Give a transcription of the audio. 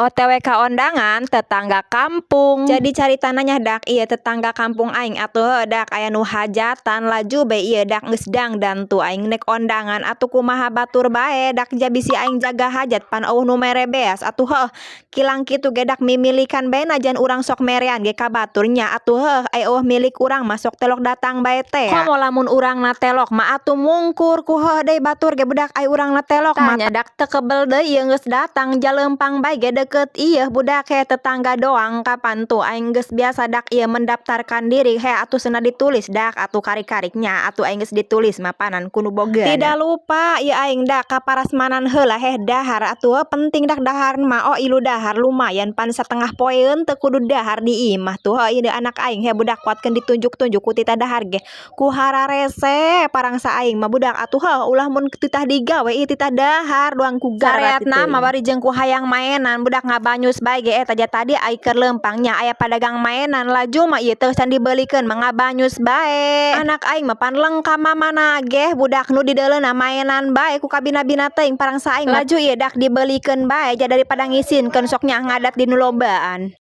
OTW ka ondangan tetangga kampung. Jadi caritana nya dak, ieu tetangga kampung aing atuh dak aya nu hajatan. Laju bae ieu dak, geus dangdan tuh aing nek ondangan atuh, kumaha batur bae dak, ja bisi aing jaga hajat pan euweuh nu mere beas atuh. Heuh, kilang kitu ge dak mimilikan bae, najan urang sok merean ge ka batur nya atuh. Heuh, ai euweuh milik urang mah sok telok datang bae teh. Komo lamun urangna telok mah atuh mungkur ku heuh deui batur ge budak, ai urangna telok mah. Tah nya dak, teu kebel deui ieu geus datang, jaleumpang bae ge deukeut ieu budak he, tetangga doang. Kapan tuh aing geus biasa dak ieu mendaftarkan diri he atuh, cenah ditulis dak atuh karik-karik nya atuh. Aing geus ditulis mah panan ku nu boga. Tidak lupa ieu aing dak ka parasmanan heula heh, dahar atuh penting dak dahar mah. Oh, ilu dahar lumayan pan satengah poeun teu kudu dahar di imah tuh. Heuh, ieu anak aing he budak, kuatkeun ditunjuk-tunjuk ku titah dahar ge ku hararese parangsa aing mah budak atuh. Heuh, ulah mun titah digawe ieu titah dahar doang ku garat. Sareatna mah bari jeung ku hayang mainan budak, ngabanyus bae ge eta. Ja tadi ai keur leumpang nya aya padagang mainan, laju mah ieu teh can dibeulikeun mah ngabanyus bae. Anak aing mah pan lengkap mamana ge budak, nu dideuleuna mainan bae ku kabina-bina teuing parangsa aing. Laju ieu dak dibeulikeun bae, ja daripada ngisinkeun sok nya ngadat di nu lobaan.